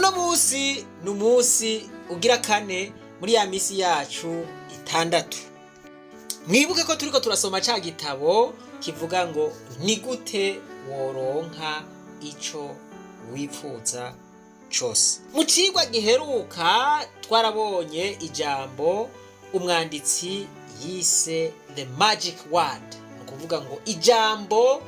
Uno munsi ni umunsi ugira kane muri ya misi yacu 6. Mwibuke ko turiko turasoma ca gitabo kivuga ngo "Ni gute woronka ico wipfuza cose". Mu cigwa giheruka twarabonye ijambo umwanditsi yise "The magic word", ni ukuvuga ngo ijambo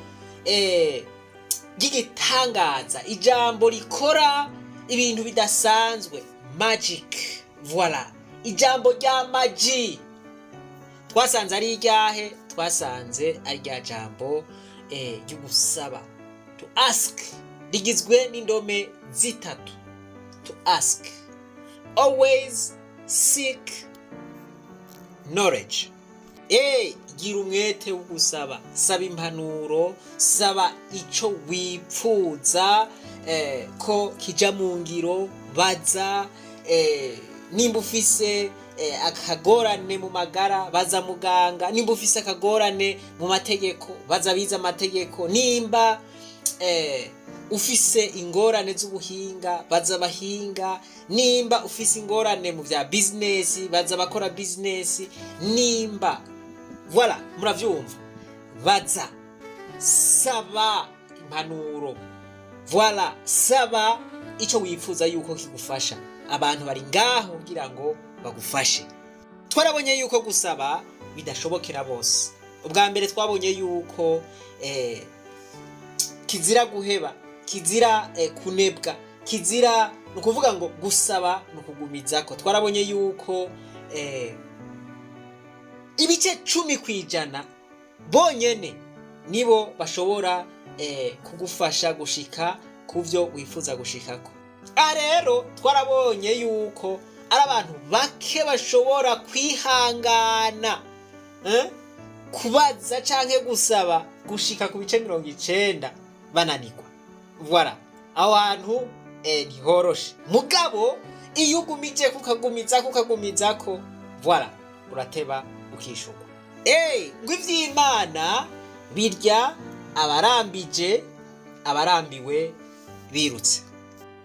ry'igitangaza, ijambo rikora ibintu bidasanzwe, magic, voilà, ijambo rya magie. Twasanze ari iryahe? Twasanze ari rya jambo ryo gusaba, to ask, rigizwe n'indome zitatu: to ask, always seek knowledge. Gira umwete wo gusaba, saba impanuro, saba ico wipfuza ko kija mu ngiro, baza nimba ufise akagorane mu magara, baza muganga, nimba ufise akagorane mu mategeko, baza bize amategeko, nimba ufise ingorane z'ubuhinga, baza abahinga, nimba ufise ingorane mu vya business, baza abakora business, nimba, voilà, muravyumva, baza, saba impanuro, voilà, saba ico wifuza yuko kigufasha. Abantu bari ngaho kugira ngo bagufashe. Twarabonye yuko gusaba bidashobokera bose. Ubwa mbere twabonye yuko kizira guheba, kizira kunebwa, kizira, ni ukuvuga ngo gusaba ni ukugumizako. Twarabonye yuko ibice 10% bonyene nibo bashobora kugufasha gushika ku byo wifuza gushikako. Aha rero twarabonye yuko ari abantu bake bashobora kwihangana kubaza canke gusaba gushika ku bice 90 bananirwa. Voilà, aho hantu ntihoroshe, mugabo iyo ugumije kukagumizako ukagumizako, voilà, urateba ukishurwa. Ngo ivy'Imana birya abarambije, abarambiwe birutse.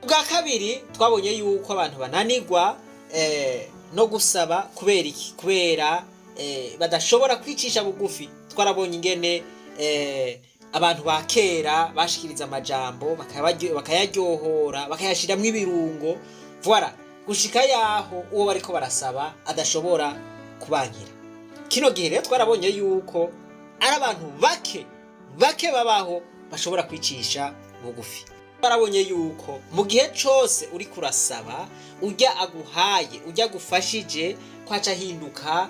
Ubwa kabiri twabonye yuko abantu bananirwa no gusaba kubera iki? Kubera badashobora kwicisha bugufi. Twarabonye ingene abantu ba kera bashikiriza amajambo bakayaryohora, bakayashiramwo ibirungo, voilà, gushika yaho uwo bariko barasaba adashobora kubankira. Kino gihe rero twarabonye yuko ari abantu bake bake babaho bashobora kwicisha bugufi. Twarabonye yuko mu gihe cose uri kurasaba, ujya aguhaye, ujya agufashije, ko aca ahinduka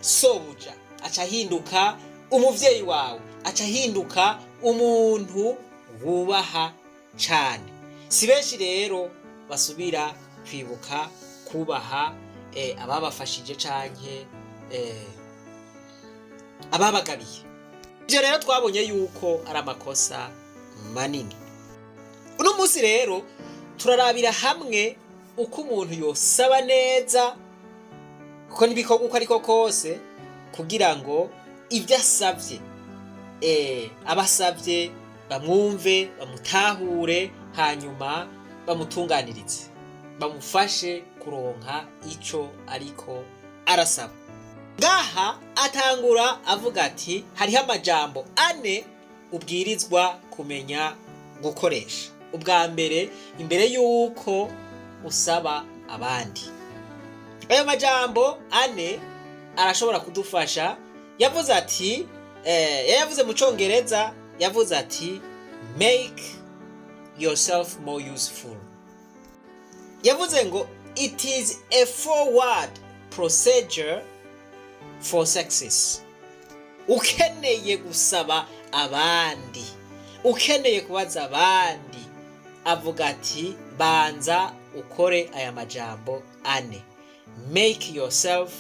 sobuja, aca ahinduka umuvyeyi wawe, aca ahinduka umuntu wubaha cane. Si benshi rero basubira kwibuka kubaha ababafashije canke ababagabiye. Ibyo rero twabonye yuko ari amakosa manini. Uno munsi rero turarabira hamwe uko umuntu yosaba neza, kuko n'ibikorwa uko ariko kose, kugira ngo ibyo asabye, abasabye bamwumve, bamutahure, hanyuma bamutunganirize, bamufashe kuronka ico ariko arasaba. Ngaha atangura avuga ati hariho amajambo ane ubwirizwa kumenya gukoresha ubwa mbere imbere y'uko usaba abandi. Ayo majambo ane arashobora kudufasha. Yavuze ati yavuze mu Congereza, yavuze ati "Make yourself more useful". Yavuze ngo "It is a forward procedure for success". Ukeneye gusaba abandi, ukeneye kubaza abandi, avuga ati banza ukore aya majambo ane: make yourself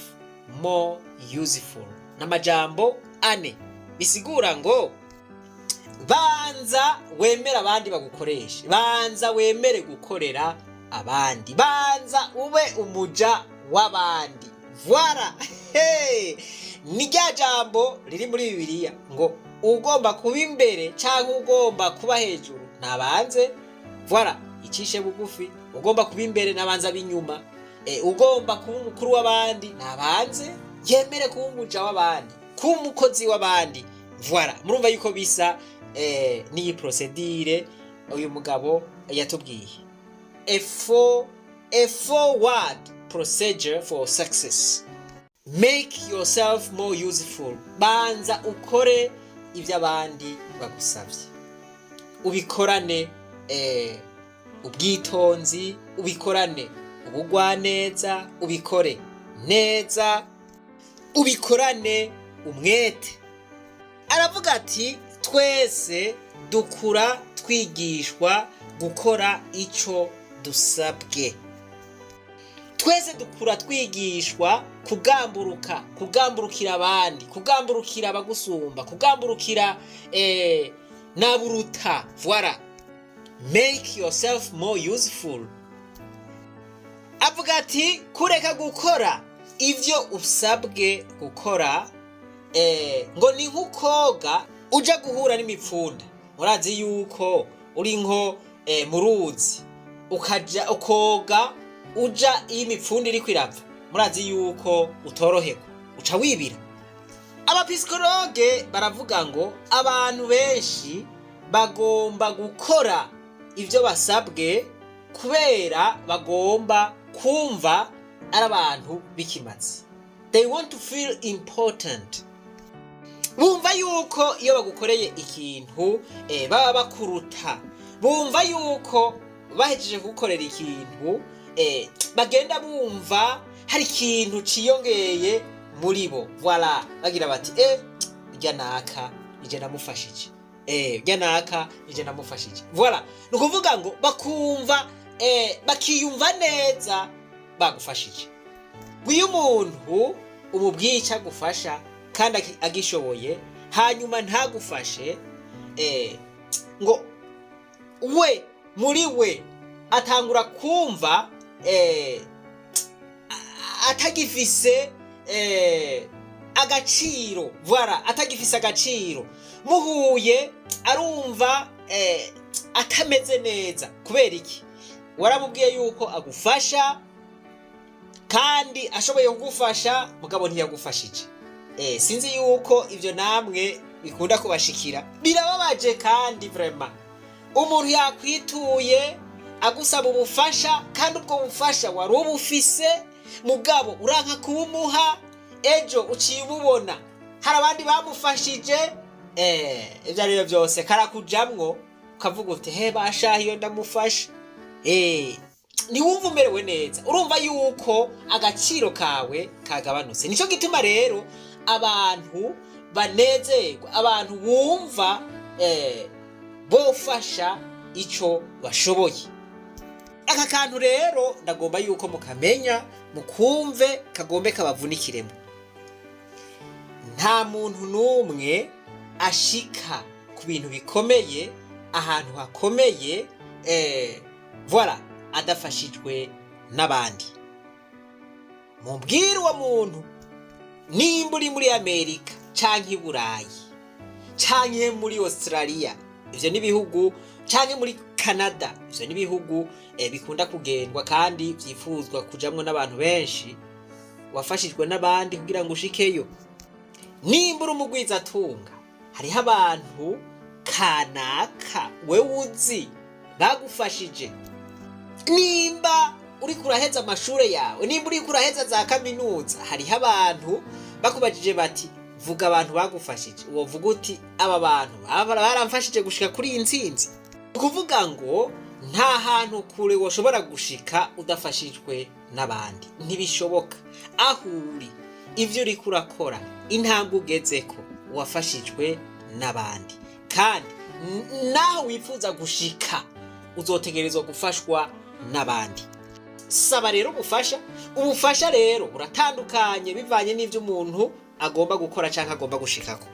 more useful. N'amajambo ane bisigura ngo banza wemere abandi bagukoreshe, banza wemere gukorera abandi, banza ube umuja w'abandi. Voilà, hey! Ni rya jambo riri muri Bibiliya ngo ugomba kuba imbere cyangwa ugomba kuba hejuru ntabanze, voilà. Icishe bugufi. Ugomba kuba imbere nabanza ab'inyuma. Ugomba kuba umukuru w'abandi nabanze yemere kuba umuja w'abandi, kuba umukozi w'abandi. Voilà, murumva yuko bisa n'iyi procédure uyu mugabo yatubwiye, a forward procedure for success: make yourself more useful. Banza ukore ibyo abandi bagusabye, ubikorane ubwitonzi, ubikorane ubugwaneza, ubikore neza, ubikorane umwete. Aravuga ati: "Twese dukura twigishwa gukora ico dusabwe." Twese dukura twigishwa kugamburuka, kugamburukira abandi, kugamburukira abagusumba, kugamburukira naburuta. Voilà, make yourself more useful. Avuga ati: "Kureka gukora ivyo usabwe gukora ngo ni nk'ukoga uja guhura n'imipfunda." Murazi yuko uri nko mu ruzi, ukaja ukoga uja iyo imipfunda iriko irava, murazi yuko utoroherwa, uca wibira. Aba psychologues baravuga ngo abantu benshi bagomba gukora ibyo basabwe kubera bagomba kumva ari abantu b'ikimazi. They want to feel important. Bumva yuko iyo bagukoreye ikintu baba bakuruta. Bumva yuko bahejeje kugukorera ikintu bagenda bumva hari ikintu ciyongeye muri bo. Voilà, bagira bati: "Rya naka nije namufashije, rya naka nije namufashije." Voilà, ni ukuvuga ngo bakumva bakiyumva neza bagufashije. Iyo umuntu umubwiye icyo agufasha kandi agishoboye, hanyuma ntagufashe, ngo we muri we atangura kumva atagifise agaciro. Voilà, atagifise agaciro. Muhuye arumva atameze neza. Kubera iki? Waramubwiye yuko agufasha kandi ashoboye kugufasha, mugabo ntiyagufashije. Sinzi yuko ibyo namwe bikunda kubashikira. Birababaje kandi vraiment. Umuntu yakwituye agusaba ubufasha, kandi ubwo bufasha wari ubufise, mugabo uranka kubumuha. Ejo uciye ububona hari abandi bamufashije. Ibyo ari byo byose karakujamwo, ukavuga uti: "He bashaha iyo ndamufasha." Ntiwumva umerewe neza, urumva yuko agaciro kawe kagabanutse. Nicyo gituma rero abantu banezerwa, abantu bumva bofasha ico bashoboye. Aka kantu rero ndagomba yuko mukamenya, mukumve, kagombe kabavunikiremo. Nta muntu n'umwe ashika ku bintu bikomeye, ahantu hakomeye, voilà, adafashijwe n'abandi. Mubwire uwo muntu. Nimba uri muri Amerika canke i Burayi canke muri Australia, ivyo ni ibihugu, canke muri Canada, ivyo ni ibihugu bikunda kugendwa kandi vyifuzwa kujamwo n'abantu benshi, wafashijwe n'abandi kugira ngo ushikeyo. Nimba uri umugwizatunga, hariho abantu kanaka wewe uzi bagufashije. Nimba uriko uraheza amashure yawe, nimba uriko uraheza za kaminuza, hariho abantu bakubajije bati: "Vuga abantu bagufashije", wovuga uti: "Aba bantu baramfashije gushika kuri iyi ntsinzi." Ni ukuvuga ngo nta hantu kure woshobora gushika udafashijwe n'abandi, ntibishoboka. Aho uri, ivyo uriko urakora, intambwe ugezeko, wafashijwe n'abandi. Kandi naho wifuza gushika, uzotegerezwa gufashwa n'abandi. Saba rero ubufasha. Ubufasha rero buratandukanye bivanye n'ivyo umuntu agomba gukora canke agomba gushikako.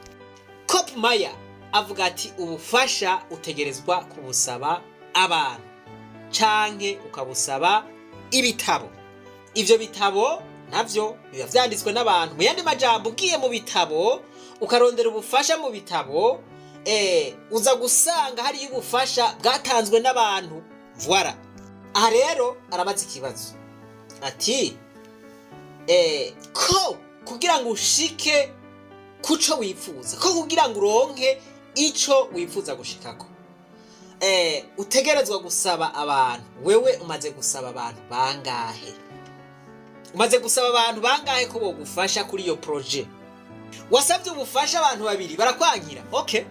Kopp Maya avuga ati: "Ubufasha utegerezwa kubusaba abantu canke ukabusaba ibitabo." Ivyo bitabo navyo biba vyanditswe n'abantu. Mu yandi majambo, ugiye mu bitabo ukarondera ubufasha mu bitabo, uza gusanga hariyo ubufasha bwatanzwe n'abantu. Voilà. Aha rero arabaza ikibazo ati ko kugira ngo ushike kuco wifuza, ko kugira ngo uronke ico wifuza gushikako, utegerezwa gusaba abantu. Wewe umaze gusaba abantu bangahe? Umaze gusaba abantu bangahe ko bogufasha kuri iyo projet? Wasabye ubufasha abantu babiri barakwankira, okay.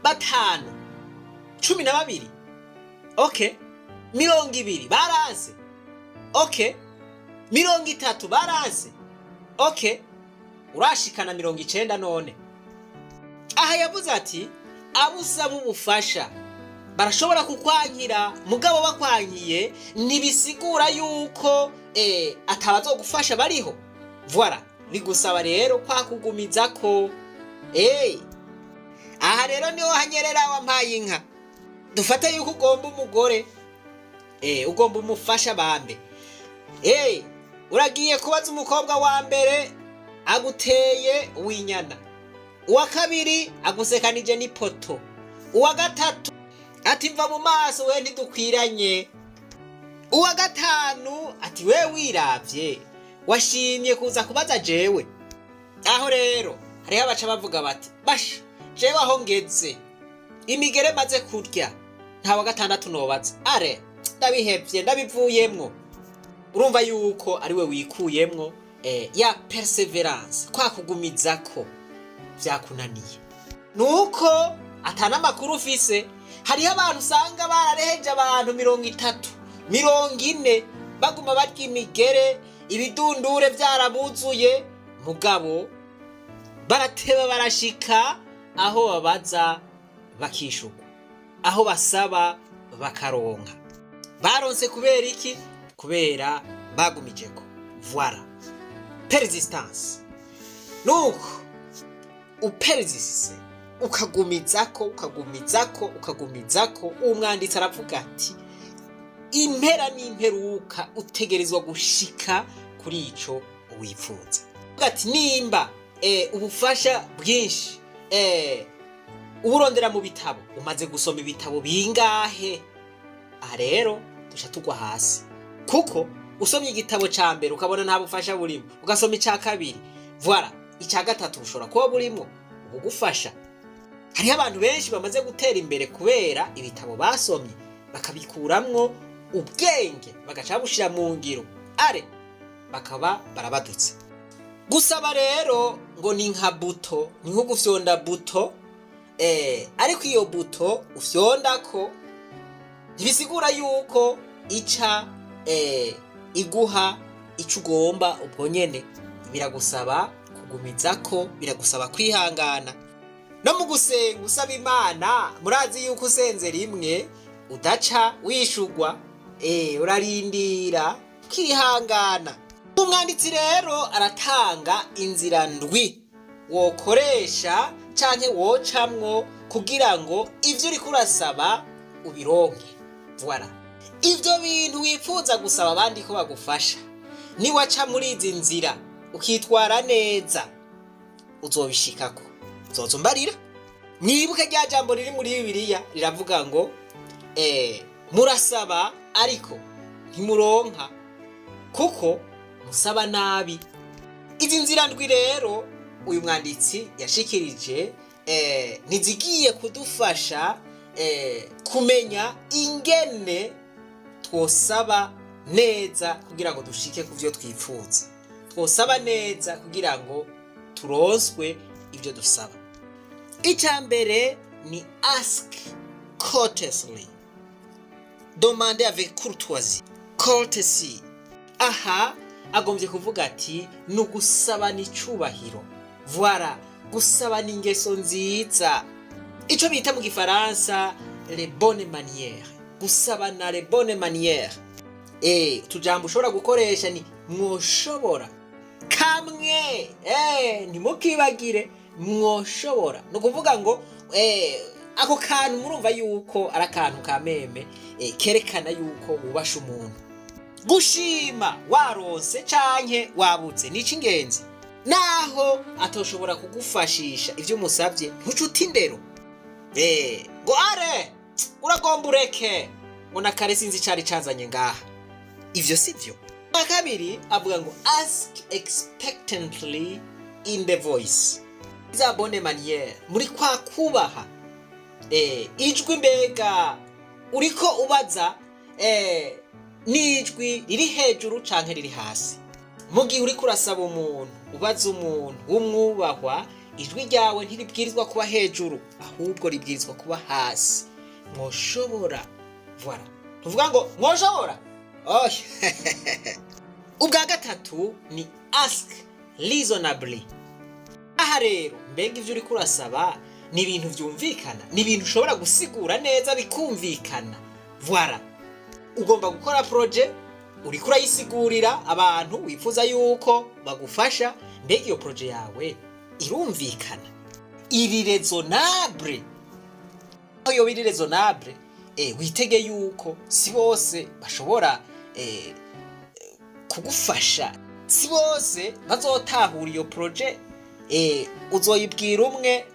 Batanu, 12, okay. 20 baranse, okay. 30 baranse, okay. Urashikana 90 none? Aha yavuze ati abo usaba ubufasha barashobora kukwankira, mugabo bakwankiye ntibisigura yuko atabazogufasha bariho. Voilà, bigusaba rero kwakugumizako. Aha rero niho hanyerera wampaye inka. Dufate yuko ugomba umugore, ugomba umufasha bambe. Uragiye kubaza umukobwa wa mbere, aguteye uwinyana. Uwa kabiri agusekanije n'ipoto. Uwa gatatu ati: "Mva mu maso we, ntidukwiranye." Uwa gatanu ati: "We wiravye washimye kuza kubaza jewe." Aho rero hariho abaca bavuga bati: "Basha, jewe aho ngeze, imigere maze kurya, nta wa gatandatu nobaza, are ndabihevye, ndabivuyemwo." Urumva yuko ari we wikuyemwo ya persévérance, kwa kugumizako vyakunaniye, nuko atana amakuru ufise. Hariho abantu usanga barareheje abantu 30, 40, baguma barya imigere, ibidundure vyarabuzuye, mugabo barateba barashika aho babaza bakishurwa, aho basaba bakaronka. Baronse kubera iki? Kubera bagumijeko. Voilà, persistance. Nuko upersiste, ukagumizako, ukagumizako, ukagumizako. Umwanditsi aravuga ati impera n'imperuka utegerezwa gushika kuri ico wipfuza. Ati nimba ubufasha bwinshi uburondera mu bitabo, umaze gusoma ibitabo bingahe? Aha rero duca tugwa hasi, kuko usomye igitabo ca mbere ukabona nta bufasha burimo, ugasoma ica kabiri, voilà, ica gatatu bushobora kuba burimo ubugufasha. Hariho abantu benshi bamaze gutera imbere kubera ibitabo basomye, bakabikuramwo ubwenge, bagaca babushira mu ngiro, are bakaba barabadutse. Gusaba rero ngo ni nka bouton, ni nko gufyonda bouton, ariko iyo bouton ufyondako ntibisigura yuko ica iguha ico ugomba ubwo nyene. Biragusaba kugumizako, biragusaba kwihangana. No mu gusenga usaba Imana, murazi yuko usenze rimwe udaca wishugwa, urarindira ukihangana. Umwanditsi rero aratanga inzira ndwi wokoresha canke wocamwo kugira ngo ivyo uriko urasaba ubironke. Voilà, ivyo bintu wifuza gusaba abandi ko bagufasha, niwaca muri izi nzira ukitwara neza, uzobishikako. Uzoza umbarira. Mwibuke rya jambo riri muri Bibiliya riravuga ngo murasaba ariko ntimuronka kuko musaba nabi. Izi nzira ndwi rero uyu mwanditsi yashikirije ntizigiye kudufasha kumenya ingene twosaba neza kugira ngo dushike ku byo twifuza, twosaba neza kugira ngo turonswe ibyo dusaba. Icya mbere ni ask courteously, demander avec courtoisie, courtesy. Aha agombye kuvuga ati ni ugusabana icubahiro, voilà, gusabana ingeso nziza, ico bita mu gifaransa les bonnes manières, gusabana les bonnes manières. Utujambo ushobora gukoresha ni mwoshobora kamwe, ntimukibagire mwoshobora. Ni ukuvuga ngo ako kantu murumva yuko ari akantu ka meme, kerekana yuko wubasha umuntu. Gushima waronse canke wabutse ni icy'ingenzi. Naho atoshobora kugufashisha ivyo umusavye, ntucute indero ngo are uragomba ureke. Ngo na kare sinzi icari cazanye ngaha. Ivyo si vyo. Ubwa kabiri avuga ngo ask expectantly in the voice, za bonne manière, muri kwa kubaha ijwi. Mbega uriko ubaza n'ijwi riri hejuru canke riri hasi? Mu gihe uriko urasaba umuntu, ubaza umuntu w'umwubahwa, ijwi ryawe ntiribwirizwa kuba hejuru, ahubwo ribwirizwa kuba hasi. Mwoshobora, voilà, tuvuga ngo mwoshobora. Oya. Ubwa gatatu ni ask reasonably. Aha rero, mbega ivyo uriko urasaba ni ibintu vyumvikana, ni ibintu ushobora gusigura neza bikumvikana? Voilà, ugomba gukora projet, uriko urayisigurira abantu wifuza yuko bagufasha. Mbega iyo projet yawe irumvikana, iri raisonnable? Aho yoba iri raisonnable, witege yuko si bose bashobora kugufasha, si bose bazotahura iyo projet. Uzoyibwira umwe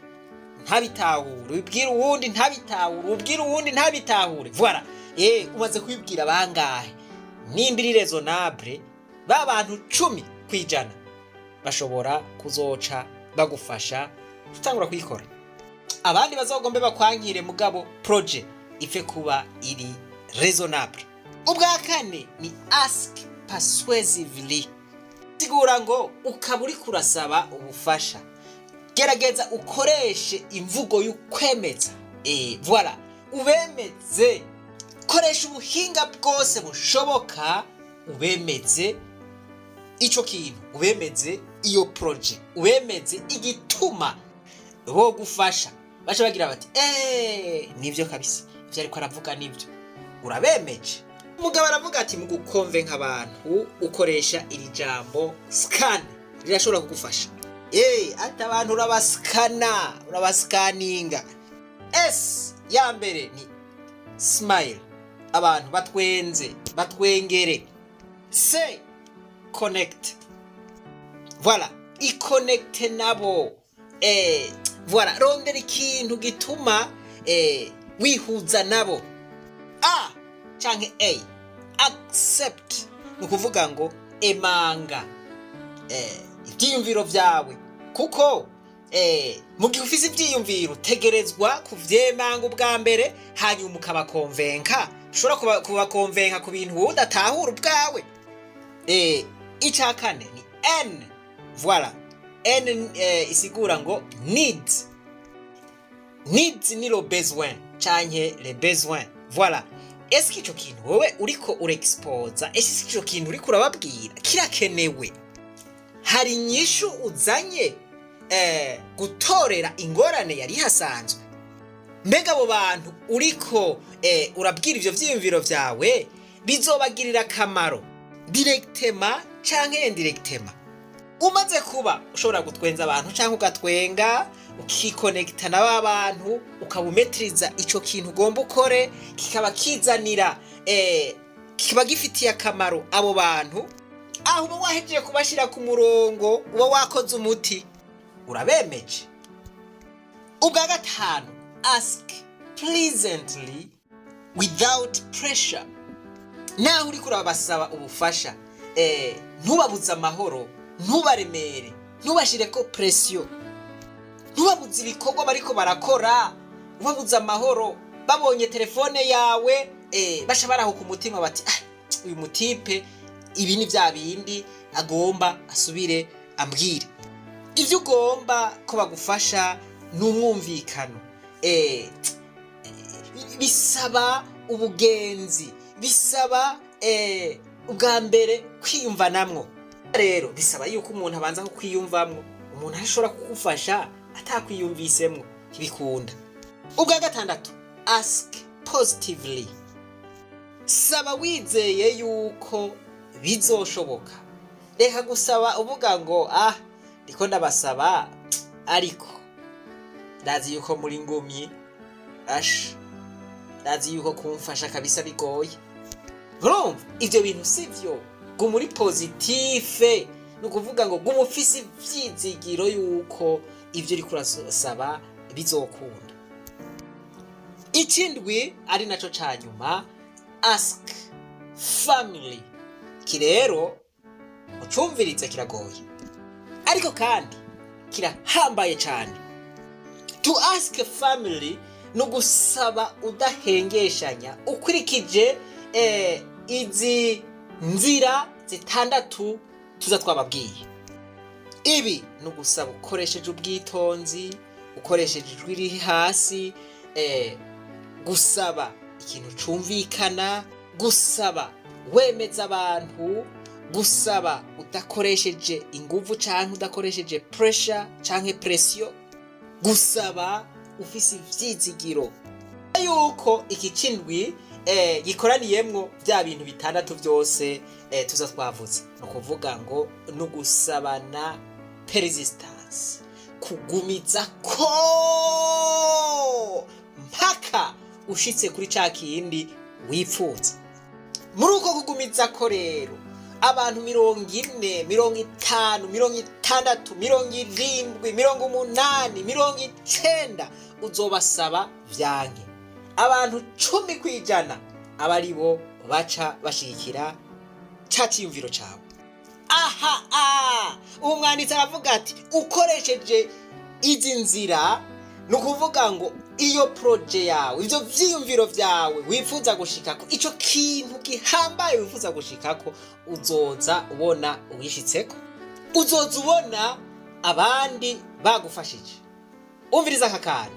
ntabitahure, ubibwira uwundi ntabitahure, ubwira uwundi ntabitahure. Voilà, umaze kubibwira bangahe? Nimba iri raisonnable, ba bantu 10% bashobora kuzoca bagufasha gutangura kuyikora, abandi bazogombe bakwankire. Mugabo projet ipfe kuba iri raisonnable. Ubwa kane ni ask persuasively. Sigura ngo ukaba uri kurasaba ubufasha, gerageza ukoreshe imvugo y'ukwemeza. Voilà, ubemeze, koresha ubuhinga bwose bushoboka, ubemeze ico kintu, ubemeze iyo projet, ubemeze igituma bogufasha. Baca bagira bati: "Nivyo kabisa, ivyo ariko aravuga nivyo." Urabemeje. Umugabo aravuga ati mu gukonvenka abantu ukoresha iri jambo scan, rirashobora kugufasha. Ati abantu urabasikana, urabasikaninga. S ya mbere ni smile, abantu batwenze, batwengere. C, connect, voilà, iconnecte nabo. Voilà, rondera ikintu gituma wihuza nabo. A canke A, accept, ni ukuvuga ngo emanga ivyiyumviro vyawe, kuko mu gihe ufise ivyiyumviro utegerezwa kuvyemanga ubwa mbere, hanyuma ukabakonvenka. Ushobora kubakonvenka ku bintu wowe udatahura ubwawe. Ica kane ni N. Voilà, N isigura ngo needs. Needs ni le besoin canke le besoin. Voilà, est-ce ico kintu wowe uriko urexposa, ese ico kintu uriko urababwira kirakenewe? Hari inyishu uzanye gutorera ingorane yari hasanzwe? Mbega abo bantu uriko urabwira ivyo vyiyumviro vyawe bizobagirira akamaro directement canke indirectement? Umaze kuba ushobora gutwenza abantu canke ugatwenga, ukikonekita na ba bantu, ukaba umetiriza ico kintu ugomba ukore, kikaba kizanira kiba gifitiye akamaro abo bantu, aho uba wahejeje kubashira ku murongo, uba wakoze umuti, urabemeje. Ubwa gatanu, ask pleasantly without pressure. Naho uriko urabasaba ubufasha, ntubabuze amahoro, ntubaremere, ntubashireko pression, ntubabuze ibikorwa bariko barakora, ubabuze amahoro. Babonye telefone yawe, baca barahuka umutima bati: "Ah, uyu mutipe ibi ni bya bindi agomba asubire ambwire." Ibyo ugomba ko bagufasha ni umwumvikano, bisaba ubugenzi, bisaba ubwa mbere kwiyumvanamwo. Rero bisaba yuko umuntu abanza kukwiyumvamwo. Umuntu ashobora kugufasha atakwiyumvisemwo, ntibikunda. Ubwa gatandatu, ask positively, saba wizeye yuko bizoshoboka. Reka gusaba uvuga ngo: "Ah, ndiko ndabasaba, ariko ndazi yuko muri ngumyi, ash, ndazi yuko kumfasha kabisa bigoye." Urumva ivyo bintu sivyo. Guma uri positif, ni ukuvuga ngo guma ufise ivyizigiro yuko ivyo uriko urasaba bizokunda. Ikindwi, ari naco ca nyuma, Ask family. Iki rero ucumvirize, kiragoye ariko kandi kirahambaye cyane. To ask family ni ugusaba udahengeshanya ukurikije izi nzira zitandatu tuza twababwiye. Ibi ni ugusaba ukoresheje ubwitonzi, ukoresheje ijwi riri hasi, gusaba ikintu cumvikana, gusaba wemeza abantu, gusaba udakoresheje inguvu canke udakoresheje pressure canke pression, gusaba ufise ivyizigiro yuko iki cindwi gikoraniyemwo bya bintu bitandatu byose tuza twavuze. Ni ukuvuga ngo ni ugusabana persistance, kugumiza ko mpaka ushitse kuri ca kindi wipfuza. Muri uko kugumiza ko rero, abantu 40, 50, 60, 70, 80, 90 uzobasaba vyanke, abantu 10% aba ari bo baca bashigikira ca ciyumviro cawe. Aha a ubu mwanditsi aravuga ati ukoresheje izi nzira, ni ukuvuga ngo iyo projet yawe, ibyo vyiyumviro vyawe wifuza gushikako, ico kintu gihambaye wifuza gushikako, uzoza ubona uwishitseko, uzoza ubona abandi bagufashije. Umviriza aka kantu: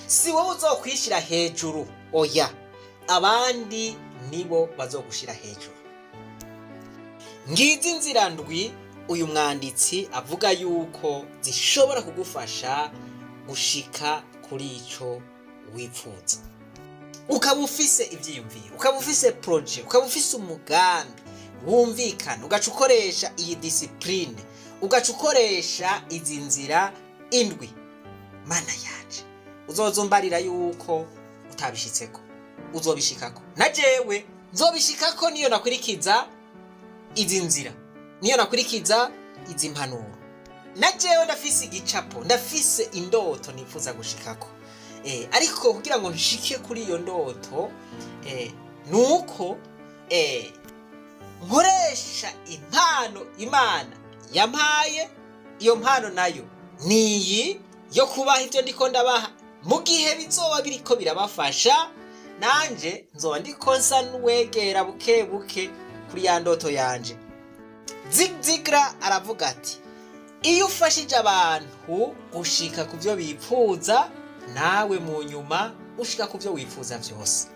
si wowe uzokwishira hejuru, oya, abandi nibo bazogushira hejuru. Ngizi inzira ndwi uyu mwanditsi avuga yuko zishobora kugufasha gushika kuri ico wipfuza. Ukaba ufise ivyiyumviro, ukaba ufise projet, ukaba ufise umugambi wumvikana, ugaca ukoresha iyi discipline, ugaca ukoresha izi nzira indwi, mana yanje, uzozumbarira yuko utabishitseko. Uzobishikako, na jewe nzobishikako niyo nakurikiza izi nzira, niyo nakurikiza izi mpanuro. Na jewe ndafise igicapo, ndafise indoto nifuza gushikako, ariko kugira ngo nshike kuri iyo ndoto, nuko nkoresha impano Imana yampaye. Iyo mpano nayo niyi yo kubaha ibyo ndiko ndabaha. Mu gihe bizoba biriko birabafasha, nanje nzoba ndiko nsa n'uwegera buke buke kuri ya ndoto yanje. Zig Ziglar aravuga ati iyo ufashije abantu gushika ku byo bipfuza, nawe mu nyuma ushika ku byo wifuza byose.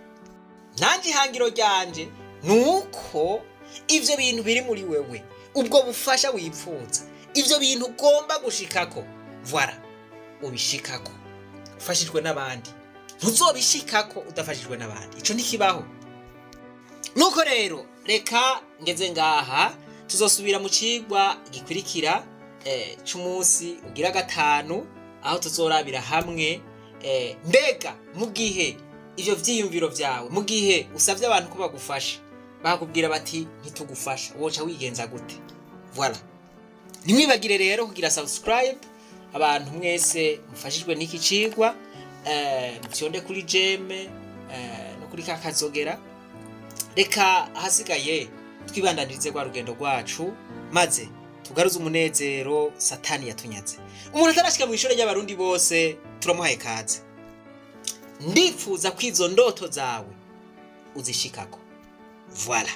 Nanjye ihangiro ryanje ni uko ibyo bintu biri muri wewe, ubwo bufasha wipfuza, ibyo bintu ugomba gushikako, voilà, ubishikako ufashijwe n'abandi. Ntuzobishikako udafashijwe n'abandi, ico ntikibaho. Nuko rero reka ngeze ngaha, tuzosubira mu cigwa gikurikira c'umunsi ugira gatanu, aho tuzorabira hamwe mbega mu gihe ivyo vyiyumviro vyawe, mu gihe usavye abantu ko bagufasha, bakubwira bati ntitugufasha, woca wigenza gute? Voilà, ntimwibagire rero kugira subscribe. Abantu mwese mufashijwe n'iki cigwa, mufyonde kuri j'aime no kuri ka kazogera. Reka ahasigaye twibandanirize rwa rugendo rwacu, maze tugaruze umunezero Satani yatunyaze. Umuntu atarashika mu ishuri ry'Abarundi bose, turamuhaye kaze. Ndifuza ko izo ndoto zawe uzishikako. Voilà.